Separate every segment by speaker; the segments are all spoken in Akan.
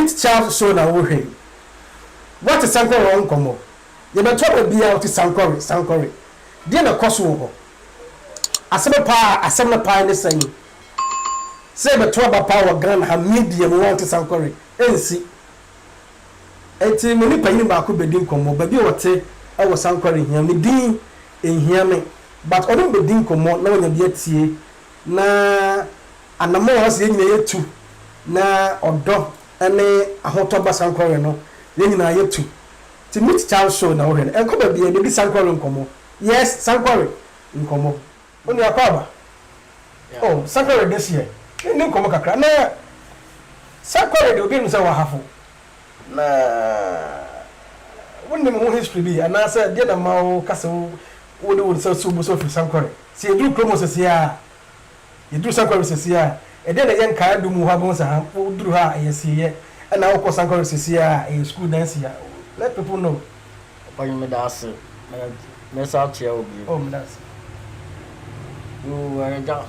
Speaker 1: Meet Charles show na wohwɛ yi. Woate Sankore ho nkɔmmɔ? Yɛbɛto aba biara wote Sankore, Sankore. Deɛn na ɛkɔ so wɔ hɔ? Asɛm paa, asɛm no paa ne sɛn? Sɛ yɛbɛto aba paa wɔ Ghana ha media mu woante Sankore, ɛnsi. Enti me ne panyin baako bɛdi nkɔmmɔ, baabi a ɔte wɔ Sankore nhia me, ne din nhia me, but ɔne me bɛdi nkɔmmɔ na wanya bi atie na Anammɔn a ɔsɛ yɛn nyinaa yɛtu na ɔdɔ ne ahotɔ ba sankɔre no, yɛn nyinaa yɛtu. Nti meet Charles show na wohwɛ no. Ɛnkɔ baabiara, yɛbɛdi sankɔre nkɔmmɔ. Yes, sankɔre nkɔmmɔ. Onua Kwaba, oh, sankɔre this year, yɛnni nkɔmmɔ kakra. Na sankɔre deɛ obi nim sɛ wɔ Ahafo. Na wonim ho history bi anaasɛ deɛ na ma wo ka sɛ wode wo nsa si wo bo sɛ wofiri sankɔre? Sɛ yɛduru kurom hɔ seesei a, Yɛduru Sankɔre seesei a, ɛdeɛn na ɛyɛ nkaeɛ dum wɔ hɔ a wobɛhu sɛ ha woduru ha a ɛyɛ asieeɛ, ɛna wokɔ Sankɔre seesei a ɛyɛ sukuu dan si ha. Let people know.
Speaker 2: Ɔpanyin meda ase na mɛsan akyea wo bio.
Speaker 1: Oh meda ase.
Speaker 2: Yoo agya,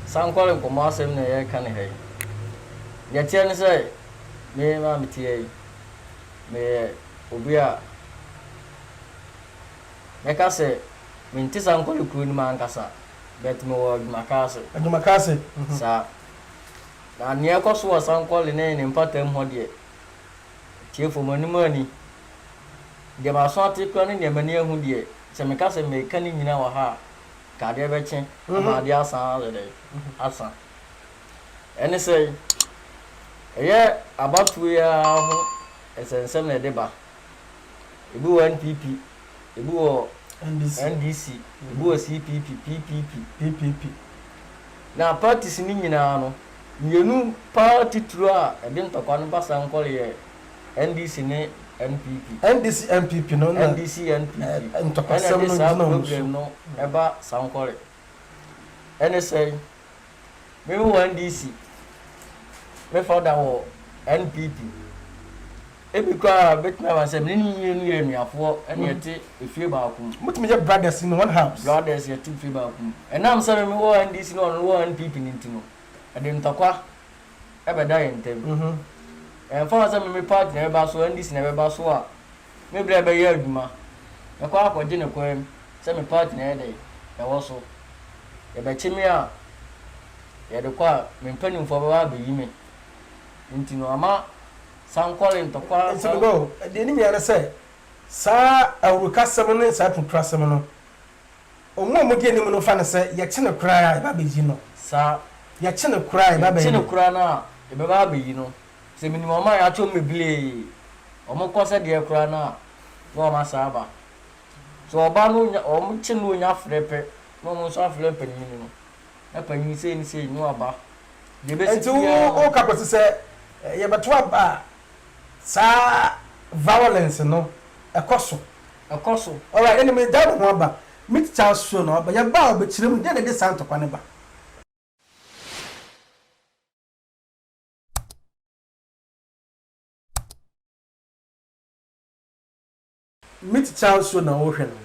Speaker 2: Sankɔre nkɔmmɔ asɛm na yɛreka no ha yi. Deɛ ɛteɛ ne sɛ, me a mete ha yi, meyɛ obi a mɛka sɛ mente Sankɔre kuro no mu ankasa. But mewɔ adwumaka ase.
Speaker 1: Adwumaka ase.
Speaker 2: Saa. Na nea ɛkɔ so wɔ Sankɔle ne ne mpɔtam hɔ deɛ, atiefo, mo anim ani. Deɛ m'aso ate koraa ne deɛ m'ani ahu deɛ, sɛ meka sɛ mereka ne nyinaa wɔ ha a, nka adeɛ bɛkye ama adeɛ asan ayɛ dɛn? Asa. Ɛne sɛ, ɛyɛ abatoɔ yi ara ho nsɛnsɛm na ɛde ba. Ebi wɔ NPP, ebi wɔ NDC, ebi wɔ CPP, PPP.
Speaker 1: PPP.
Speaker 2: Na parties no nyinaa no, mmienu paa titiriw a ɛde ntɔkwa no ba saa nkɔre yɛ NDC ne NPP.
Speaker 1: NDC NPP no na
Speaker 2: NDC NPP
Speaker 1: ntɔkwasɛm
Speaker 2: ɛna ɛde
Speaker 1: no
Speaker 2: saa
Speaker 1: gyina wɔn so.
Speaker 2: problem no ɛba saa nkɔre. Ɛne sɛn? Me wɔ NDC, me father wɔ NPP. Ebi koraa bɛtumi aba sɛ me ne no mmienu yɛ anuafoɔ ɛna yɛte efie baako mu.
Speaker 1: Motumi yɛ brothers in one house.
Speaker 2: Brothers yɛte efie baako mu. Ɛnam sɛ me wɔ NDC na ɔno wɔ NPP no nti no, ɛde ntɔkwa ɛbɛda yɛn ntam. Ɛmfa ho sɛ me me party na ɛbɛba so, NDC na ɛbɛba so a, me berɛ bɛyɛ adwuma. Mɛkɔ akɔgye ne kwan mu sɛ me party na ɛyɛ dɛn ɛwɔ so. Yɛbɛkye me a, yɛde kɔ a, me mpanimfoɔ bɛba abɛyi me. Nti no ama sankɔre ntɔkwa.
Speaker 1: Nti no bro, deɛ ne nyinaa ne sɛ, saa awurukasɛm ne saa puturasɛm no, wɔn a wɔdi anim no fa no sɛ yɛkye no koraa a yɛba abɛyi no.
Speaker 2: Saa.
Speaker 1: Yɛkye no koraa a yɛba abɛyi no.
Speaker 2: Yɛkye no koraa no a, yɛbɛba abɛyi no. Sɛ menim wɔn a yɛakye wɔn bebree, wɔkɔ sɛ deɛ koraa no a, na wɔn asan aba. Sɛ ɔba no nya, wɔkye no ɔnya frɛ pɛ, na wɔn nso afrɛ panin no, na panin sei ne sei na waba. Deɛ ɛbɛsi
Speaker 1: Nti wo
Speaker 2: biara no.
Speaker 1: woka kɔsi sɛ yɛbɛto aba a, saa violence no ɛkɔ so?
Speaker 2: Ɛkɔ so.
Speaker 1: Alright, ɛnde megyae me ho aba. Me tikya nso na waba. Yɛba a ɔbɛkyerɛ mu deɛn na ɛde saa ntɔkwa no ba. Me tikya nso na wohwɛ no.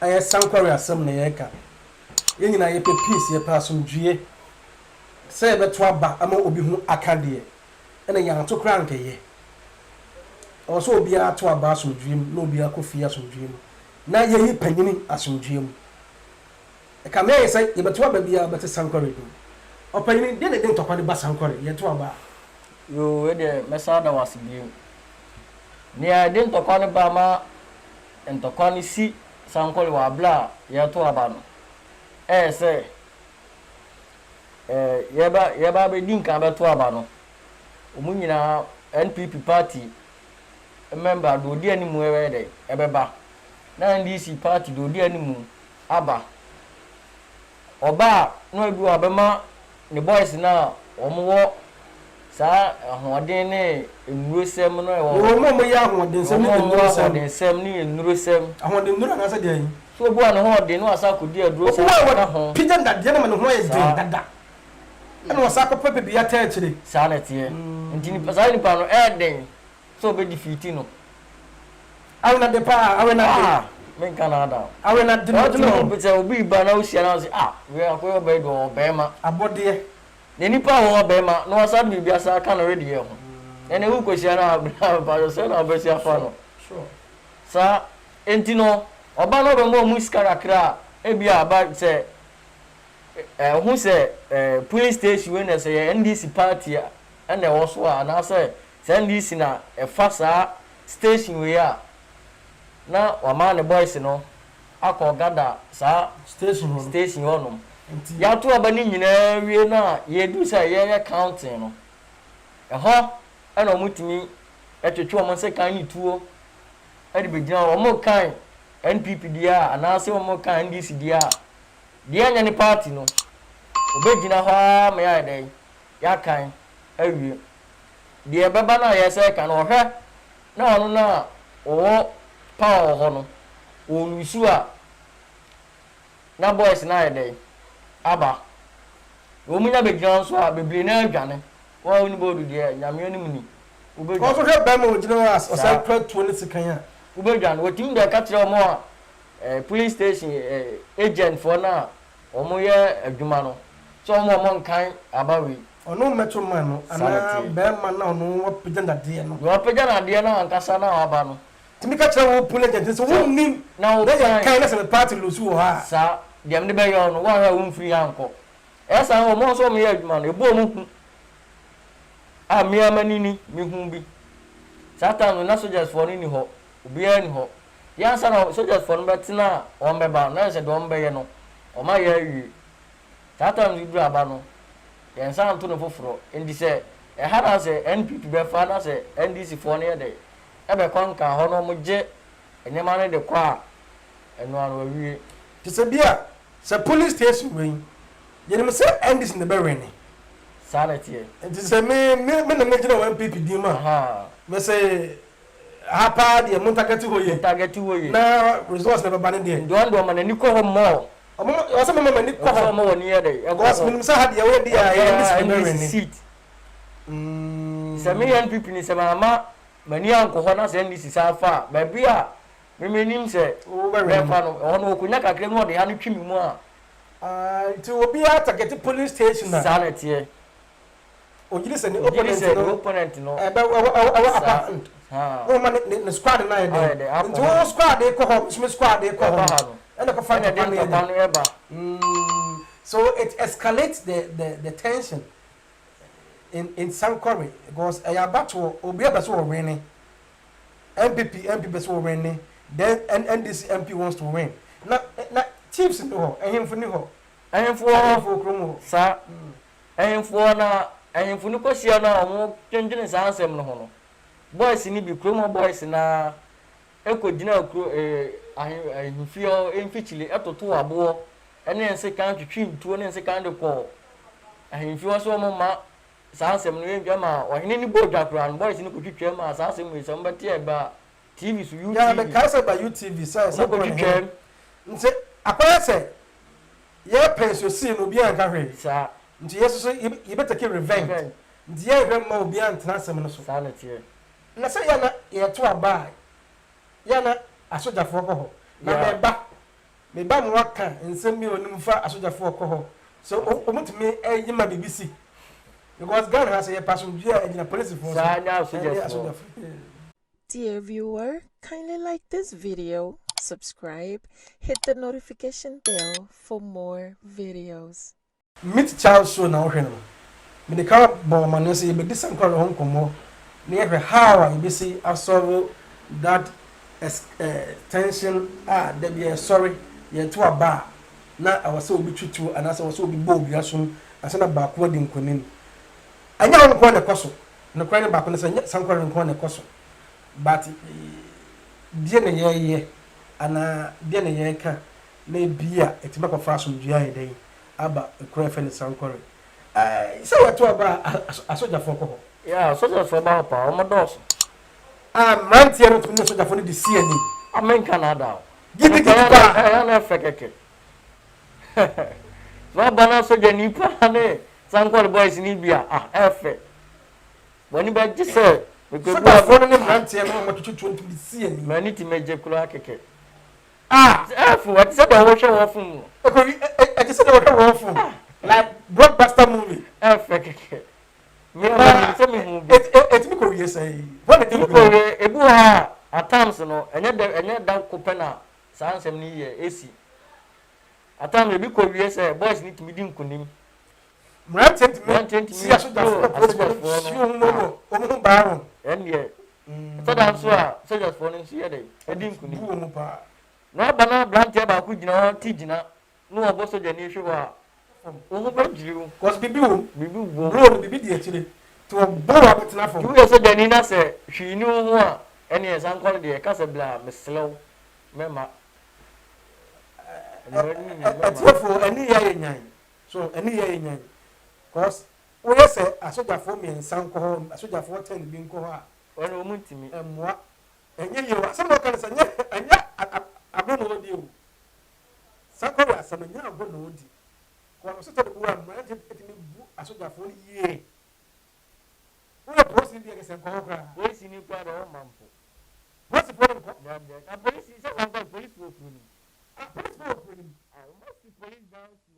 Speaker 1: Ɛyɛ sankɔre asɛm na yɛreka. Yɛn nyinaa yɛpɛ peace, yɛpɛ asomdwoeɛ. Sɛ yɛbɛto aba ama obi ho aka deɛ, ɛna yɛanto koraa anka ɛyɛ. Ɛwɔ sɛ obiara to aba asomdwoeɛ mu na obiara kɔ fie asomdwoeɛ mu na yɛyi panyini asomdwoeɛ mu. Ɛkame ayɛ sɛ yɛbɛto aba biara bɛte sankɔre din. Ɔpanyini, deɛn na ɛde ntɔkwa no ba sankɔre? Yɛto aba a.
Speaker 2: Yoo, wei deɛ mɛsan ada wo ase bio. Nea ɛde ntɔkwa no ba ma ntɔkwa no si sankɔre wɔ abere a yɛreto aba no, ɛyɛ sɛ ɛɛ yɛba yɛba abɛdi nkan abɛto aba no, wɔn nyinaa NPP party member deɛ ɔdi anim ɛbɛyɛ dɛ ɛbɛba, na NDC party deɛ ɔdi anim aba. Ɔba a na ebi wɔ hɔ a ɔbɛma ne boys no a wɔwɔ saa ahoɔden ne nnurosɛm no a ɛwɔ hɔ.
Speaker 1: Wɔn a wɔyɛ ahoɔdensɛm ne
Speaker 2: Wɔn a wɔwɔ
Speaker 1: nnurosɛm.
Speaker 2: ahoɔdensɛm ne nnurosɛm.
Speaker 1: Ahoɔdennuro anaasɛ deɛn?
Speaker 2: So obi wɔ a ne ho ɔden na wasan akɔdi aduro
Speaker 1: Obi
Speaker 2: san
Speaker 1: wɔ a
Speaker 2: aka ho.
Speaker 1: wɔpagya nnadeɛ no ma ne ho ayɛ den
Speaker 2: Saa.
Speaker 1: dada ɛna wɔsan akɔpɛ baabi ataa akyire.
Speaker 2: Saa na ɛteɛ. Nti nipa saa nipa no ɛyɛ den sɛ ɔbɛ defeat no.
Speaker 1: Awenade paa, awenade.
Speaker 2: Ah, menka no ada.
Speaker 1: Awenade na ɔgyina hɔ.
Speaker 2: Ɔtumi sɛ obi reba na wohyia no ase, ah, wei akɔyɛ ɔbaa yi deɛ ɔwɔ bɛrima.
Speaker 1: Abɔdeɛ.
Speaker 2: Na nipa a ɔwɔ bɛrima na wasan de biribi asan aka no wedeɛ ho. Ɛnna wokɔhyia no a, bra mpakyɛw sɛn na wobɛsi afa no? Saa nti no, ɔba na ɔbɛma wɔn sika kakra a, ebia aba sɛ ɛho sɛ polling station wei na sɛ yɛ NDC party a ɛna ɛwɔ so a, anaasɛ sɛ NDC na ɛfa saa station wei a, na wama ne boys no akɔ gada saa
Speaker 1: station hɔ no.
Speaker 2: Station hɔnom. Yɛato aba no nyinaa wie no a, yɛdu sɛ yɛyɛ counting no, ɛhɔ na wɔtumi twetwe wɔn sekan ne tuo de bɛgyina hɔ. Wɔrekan NPP deɛ a anaasɛ wɔrekan NDC deɛ a, deɛ ɛnyɛ ne party no, wɔbɛgyina hɔ ara ma yɛayɛ dɛn? Yɛakan awie. Deɛ ɛbɛba no a yɛsɛ reka no, ɔhwɛ na ɔno no a ɔwɔ power wɔ hɔ no, ɔlusu a, na boys no ayɛ dɛn? Aba. Na wɔn nya bɛgyina hɔ nso a, bebree no ara dwane. Wo a wonni bɔɔdu deɛ, Nyame anim ni, wobɛdwane.
Speaker 1: Wɔn nso hwɛ barima a ɔgyina hɔ a ɔsan kura tuo ne sekan a.
Speaker 2: Wobɛdwane. Wɔtumi de ka kyerɛ wɔn a eh, police station eh, agent foɔ no a wɔyɛ adwuma no sɛ wɔn a wɔnkan aba wei.
Speaker 1: Ɔno mmɛto man no anaa barima no a ɔno wapagya n'adeɛ no.
Speaker 2: Deɛ wapagya n'adeɛ no ankasa no a waba no.
Speaker 1: Tumi ka kyerɛ wo polling agent no sɛ wonnim
Speaker 2: na
Speaker 1: na yɛnkan na sɛ me party lose wɔ hɔ a.
Speaker 2: Saa, deɛ mede bɛyɛ wo no, woanhwɛ a womfiri ha nkɔ. Ɛyɛ saa no, wɔn nso wɔyɛ adwuma no, ɛbɔ wɔn hu. A me ara m'ani ni, mehu bi. Saa time no, na soldiers foɔ no nni hɔ, obiara nni hɔ. Deɛ ansa na soldiers foɔ no bɛtena a wɔbɛba no, na ayɛ sɛ deɛ wɔbɛyɛ no, wɔayɛ awie. Saa time no duru aba no, yɛnsan nto no foforɔ. Nti sɛ ɛha na sɛ NPP bɛfa na sɛ NDC foɔ no yɛ dɛ, ɛbɛkɔ nka hɔ na wɔgye nneɛma no de kɔ a, ɛno ara no wɔawie.
Speaker 1: Te sɛ bi a, sɛ polling station wei, yɛnim sɛ NDC na ɛbɛ wine.
Speaker 2: Saa na ɛteɛ.
Speaker 1: Nti sɛ me, me, me na megyina wɔ NPP din mu a, mese ha paa deɛ mo ntagɛte hɔ yie.
Speaker 2: Mo ntagɛte hɔ yie.
Speaker 1: Na results na ɛbɛba no deɛ.
Speaker 2: Nti wɔn deɛ wɔma n'ani kɔ hɔ more.
Speaker 1: Ɔmo, ɛwɔ sɛ mema m'ani kɔ hɔ.
Speaker 2: Ɛwɔ sɛ wɔma wɔn ani yɛ dɛ, ɛkɔ hɔ.
Speaker 1: Because menim sɛ ha deɛ woyɛ deɛ a, ɛyɛ NDC na ɛbɛ wine.
Speaker 2: NDC seat. Sɛ meyɛ NPP ni sɛ mamma m'ani ankɔ hɔ na sɛ NDC san fa a, baabi a me menim sɛ bɛfa no, ɛhɔ no ɔkɔnya kakra bi na ɔde ha no twi me mu a.
Speaker 1: Ah, nti obiara target polling station a.
Speaker 2: Saa na ɛteɛ.
Speaker 1: Ogyidi sɛ ne opponent no
Speaker 2: ɛbɛ
Speaker 1: ɛwɔ ɛwɔ upper hand. Na ɔma ne ne squad no ayɛ dɛ. Nti wo squad kɔ hɔ, me squad kɔ hɔ no. Ɛna kɔfa ntɔkwa no yɛ dɛ. So it escalates the the the tension in in Sankore because ɛyɛ abatoɔ, obiara pɛ sɛ ɔwene. NPP MP pɛ sɛ ɔwene, then NDC MP wants to win. Na na chiefs nni hɔ, ahemfo nni hɔ.
Speaker 2: Ahemfo wɔ hɔ.
Speaker 1: Ahemfo wɔ kurom hɔ.
Speaker 2: Saa. Ahemfo wɔ hɔ na ahemfo no kɔhyia no a wɔdwendwene saa nsɛm no ho no, boys no bi, kurom hɔ boys no ara kɔgyinaa kuro eh, ahe, ahemfie hɔ mfikyire totoo aboɔ ne nsekan twetwee ntuo ne nsekan de kɔɔ ahemfie hɔ sɛ wɔmma saa asɛm no yɛntwa ma ɔhene no bɔɔ dwa koraa no, boys no kɔtwitwaa mu a saa asɛm wei sɛ wɔbɛte a ɛba TV so, UTV.
Speaker 1: Yeah, mekae sɛ ɛba UTV sɛ sɛ kɔ ne
Speaker 2: Wɔkɔtwitwaa
Speaker 1: mu. Nti akɔyɛ sɛ yɛpɛ nso sii no obiara nka hwee.
Speaker 2: Saa.
Speaker 1: Nti yɛ soso yɛbɛ take revenge.
Speaker 2: Revenge.
Speaker 1: Nti yɛnhwɛ mma obiara ntena asɛm no so.
Speaker 2: Saa na ɛteɛ.
Speaker 1: Na sɛ yɛ na yɛto aba a, yɛ na asogyafoɔ kɔ hɔ. Na
Speaker 2: Yeah.
Speaker 1: meba, Me ba ma waka nsɛm bi a onim fa asogyafoɔ ɔkɔ hɔ sɛ ɔmo tumi yi ma biribi si because Ghana ha sɛ yɛpɛ asomdwie a ɛgyina polisifoɔ so
Speaker 2: Saa ne
Speaker 1: ɛne
Speaker 2: asogyafoɔ.
Speaker 1: asogyafoɔ.
Speaker 3: Dear viewer, kindly like this video, subscribe, hit the notification bell for more videos.
Speaker 1: Meet Child Show na wohwɛ no no, mede ka bɔ wo amanneɛ sɛ yɛbɛdi Sankore ho nkɔmmɔ na yɛhwɛ how a yɛbɛsi asɔlve that tension a da bi ɛsɔre, yɛto aba a na ɛwɔ sɛ obi twe tuo anaasɛ ɛwɔ sɛ obi bɔ obi asom ansa na baako adi nkonim. Ɛnyɛ hɔ nko ara na ɛkɔ so. Nokorɛ no baako ne sɛ ɛnyɛ Sankore nko ara na ɛkɔ so but deɛ na yɛyɛ anaa deɛ na yɛka na ebia ɛtumi akɔfa asomdwoeɛ ayɛ dɛn aba kuro a yɛfrɛ no Sankore. Ɛɛ sɛ wɔto aba a asogyafoɔ kɔ hɔ.
Speaker 2: Yeah, asogyafoɔ ba hɔ paa, wɔn dɔɔso.
Speaker 1: A mmeranteɛ no tumi ne asogyafoɔ no de si ani.
Speaker 2: A menka na ada o.
Speaker 1: Gidigidi paa.
Speaker 2: Ɛyɛ na ɛfɛ kɛkɛ. Sɛ waba na sogyani paa ne Sankore boys no bi a, ah ɛfɛ. W'ani bɛgye sɛ mekɔbu.
Speaker 1: Sogyafoɔ no ne mmeranteɛ no a wɔtwetwe tuo no tumi de si ani.
Speaker 2: M'ani tumi gye koraa kɛkɛ.
Speaker 1: Ah!
Speaker 2: Ɛfo, ɛte sɛ deɛ wɔhwɛ wɔ fom no.
Speaker 1: Ɛkɔwi, ɛte sɛ deɛ wɔhwɛ wɔ fom. Like blockbuster movie.
Speaker 2: Ɛfɛ kɛkɛ. Me a menim sɛ mehu bi.
Speaker 1: Ɛtumi kɔ wie sɛn? Hwan na ɛdi
Speaker 2: Ɛtumi
Speaker 1: nkunim?
Speaker 2: kɔ wie, ebi wɔ hɔ a at times no ɛnyɛ da ɛnyɛ da ko pɛ na saa nsɛm no yɛ esi. At times ebi kɔ wie sɛ boys no tumi di nkunim.
Speaker 1: Mmeranteɛ ntumi
Speaker 2: Mmeranteɛ ntumi
Speaker 1: si asogyafoɔ
Speaker 2: si
Speaker 1: apolisifoɔ no
Speaker 2: asogyafoɔ no.
Speaker 1: si wɔn ho wɔn ho baa wɔn.
Speaker 2: Ɛndeɛ ɛtɔ da nso a sogyafoɔ no nso yɛ dɛ ɛdi nkunim.
Speaker 1: Bu wɔn paa.
Speaker 2: Na ɔba na aberanteɛ baako gyina hɔ ti gyina na wɔbɔ sogyani hwe hɔ a, wo ho bɛdwiri wo.
Speaker 1: Cause biribi wɔ mu.
Speaker 2: Biribi wɔ mu.
Speaker 1: Blow no biribi di akyire. Nti wɔbɔ wo a wobɛtena fam.
Speaker 2: Nti woyɛ sogyani na sɛ hwee nni wo ho a, ɛneɛ sankɔre deɛ ɛka sɛ bla mesrɛ wo mɛma. Mmerɛ no nyinaa mɛma.
Speaker 1: Atiefoɔ ani yɛ ayɛ nyan. So ani yɛ ayɛ nyan. Cause woyɛ sɛ asogyafoɔ mmiɛnsa nkɔ hɔ, asogyafoɔ ten bi nkɔ hɔ a.
Speaker 2: Wɔn wɔn ntumi.
Speaker 1: Ɛmmoa. Ɛnyɛ yie o. Asɛm na ɔka no sɛ ɛnyɛ ɛnyɛ agorɔ na ɔredi o. Sankore asɛm ɛnyɛ agorɔ na ɔredi. Kɔ ɔsotɛ de bu a mmeranteɛ tumi bu asogyafoɔ no yie. Woyɛ polisini deɛ kɛsɛ nkɔ hɔ koraa.
Speaker 2: Polisini koraa deɛ ɔmma mpo.
Speaker 1: Polisifoɔ no nkɔ.
Speaker 2: Dabi dabi. Na polisi sɛ sankore polisi wɔ kuro no mu.
Speaker 1: Ah polisifoɔ wɔ kuro no mu.
Speaker 2: Ah wɔn asi police dan si.